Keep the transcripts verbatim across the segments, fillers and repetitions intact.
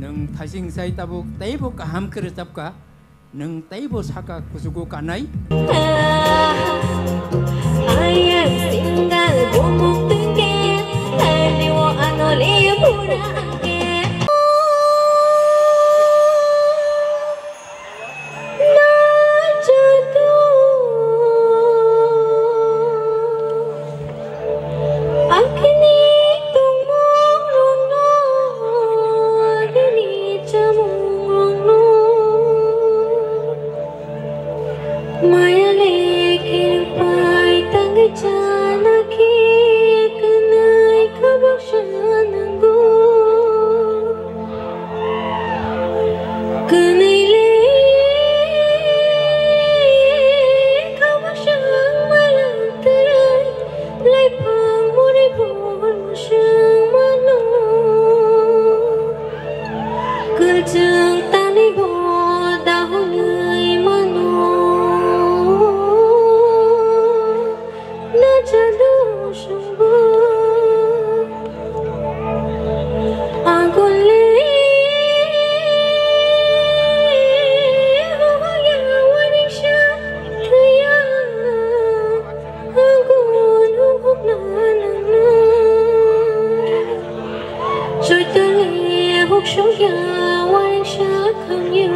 Nwng thaising sai tabuk teibo kaham khe rwchapkha, nwng teibo saka kuchugo kanai. Akini tongmung rokno, akini chamung rokno, maya le khe pai tangwi chana khe kwnwi khabak sanango. Kwnwi le khabak sang malang twrwi, laiphang muri bor mwswng mano. Kwlchwng tanwi bo dahonwi mano. Najado sungbo agole hoya warisa kaya agun hukna nangna. Joitole huksukya warisa khamya.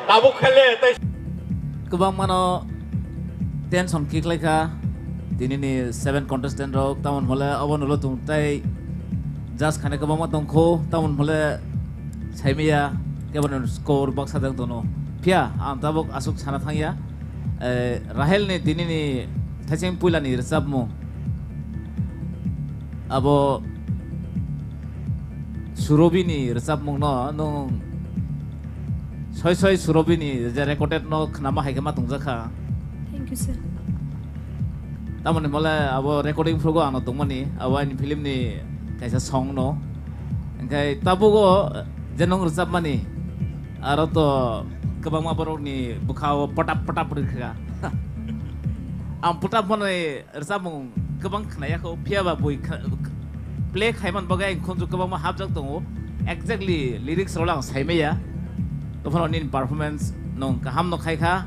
Tabuk khaile tei kwbangmano tension kiklai kha tinini seven contestant rok, tamoni hole obo nulo tung tei judge khani kwbangma tongkho, tamoni hole saimaya keboni score baksa jang tono. Phiya ang tabuk aswk sana thangya, eh, Rahel ni tinini thaising puilani rwchapmung abo Surobi ni rwchapmung no nwng soi soi Surobi ni je recorded no khnama hai khe ma tongjakha. Thank you, sir. Tamoni mole abo recording phrugo ano tongmani, abo ani film ni kaisa song no. Engkai tabugo je nwng rwchapmani, aro to kwbangma borok ni bwkha o potap potap rwkha. Ang potap mani rwchapmung kwbang khnaya kho, phiya ba bui kha-, play khaiman bagwi ang khunju kwbangma hapjak tongo. Exactly lyrics rok ang saimaya. Tophano nini performance nong kaham no khai kha.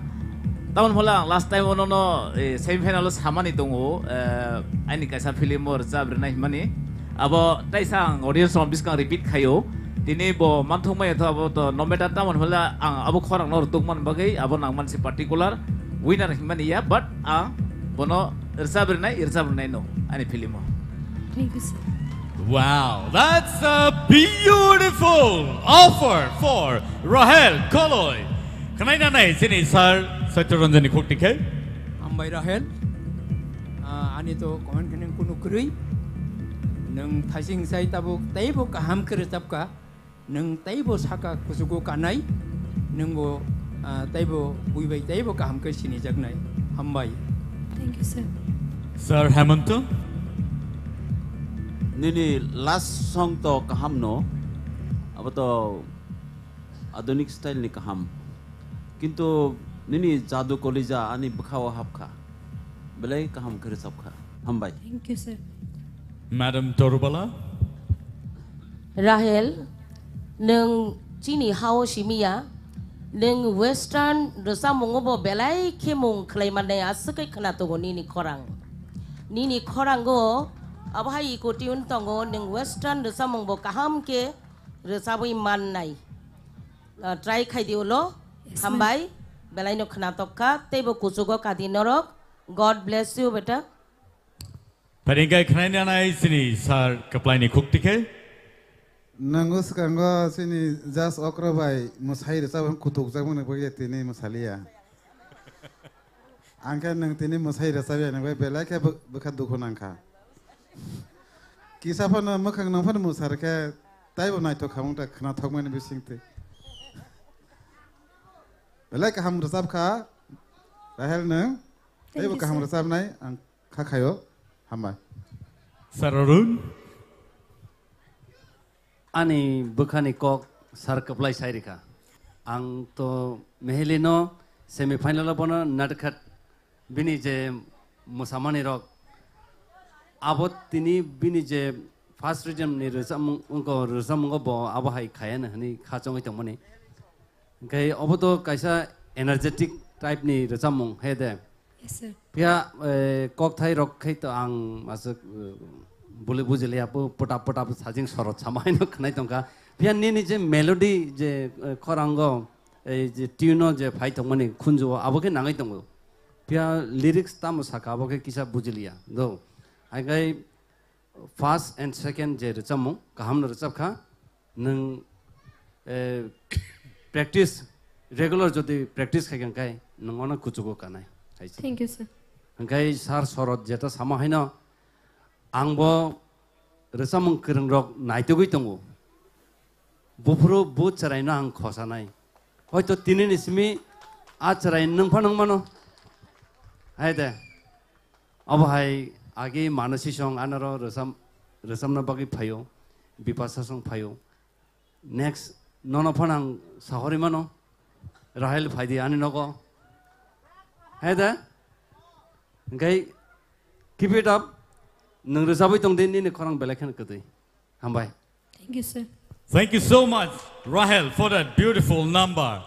Tamoni hole ang last time ono no, eh, semi final o samani tongo, eh, ani kaisa film o rwchap rwnai himani. Abo taisa ang audience rok biskang repeat khaio. Tini bo manthok maya tho abo to no matter tamoni hole ang abo khorang no rwtuk man bagwi abo nang man si particular winner himani ya, but ang bono rwchap rwnai, rwchap rwnai no ani film o. Thank you, sir. Wow, that's a beautiful offer for Rahel Koloi. Khwnai nanai chini sir Satya Ranjan ni khuk tikhe. Hambai Rahel. Ah, ani to comment kene kunu kwrwi. Nwng thaising sai tabuk teibo kaham khe rwchapka. Nwng teibo saka kuchugo kanai, nwngbo, ah, teibo bui bai teibo kaham khe sinijaknai. Hambai. Thank you, sir. Sir Hemanta? Nini last song to kaham no, abo to adunik style ni kaham. Kintu nini jadu kolija ani bwkha o hapkha. Belai kaham khe rwchapkha. Hambai. Thank you, sir. Madam Torubala? Rahel, nwng chini hao simiya, nwng western rwchapmungo bo belai khe mung khlai mannai aswk khe khna tongo nini khorang. Nini khorango abo hai eco tune tongo, nwng western rwchapmung bo kaham khe rwchabwi mannai. Ah, try khai di ulo. Yes, ma'am. Hambai, belai no khna tokkha, teibo kuchugo kadi norok. God bless you, beta. Pharingkai khwnai nanai chini sir kwplai ni khuk tikhe. Nango swkango chini judge okra bai mwsai rwchapmung kutukjakmani bagwi tini mwsaliya. Ang khe nwng tini mwsai rwchapya hinwi belai khe bw-, bwkha dukhu nangkha. Kisa phano mwkhang nang phano mwsar khe taibo naithok khamung ta khnathokmani bisingtwi. Belai kaham rwchapkha, Rahel nwng. Thank you, sir. Teibo kaham rwchapnai ang kha khaio. Hambai. Sir Arun. Ani bwkhani kok sir kwplai sai rikha. Ang to Mehelino semi final o bono natkhat bini je mwsamani rok abo tini bini je first rhythm ni rwchapmung, wngkha rwchapmungo bo abo hai khaya hwnwi kha chongwi tongmani. Hwnkhe obo to kaisa energetic type ni rwchapmung he de. Yes, sir. Phiya, eh, kokthai rok khai to ang aswk, eh, buli bujiliya, pu-, putap putap sajing sorot sama haino khnai tongkha. Phiya nini je melody je, eh, khorango, eh, je tune o je phai tongmani khunju o, abo khe nangwi tongo. Phiya lyrics tamo saka, abo khe kisa bujiliya. Do. Hai khai first and second je rwchapmung, kaham no rwchapkha. Nwng, eh, practice, regular jodi practice khai khe nwng ono kuchugo kanai. Hai se. Thank you, sir. Hwnkhe sir sorot jeta sama haino, ang bo rwchapmung kwrwng rok naitugwi tongo. Buphuru bu chwraino ang khosanai. Hoito tini ni simi a chwrai nwng phano wng mano. Hai de. Abo hai agi Manasi song anaro rwchap, rwchapna bagwi phaio, Bipasa song phaio. Next nono phano ang sahori mano, Rahel phaidi ani nogo. Hai da? Hwnkhe keep it up. Nwng rwchapwi tong di, nini khorang belai kheno kwtwi. Hambai. Thank you, sir. Thank you so much, Rahel, for that beautiful number.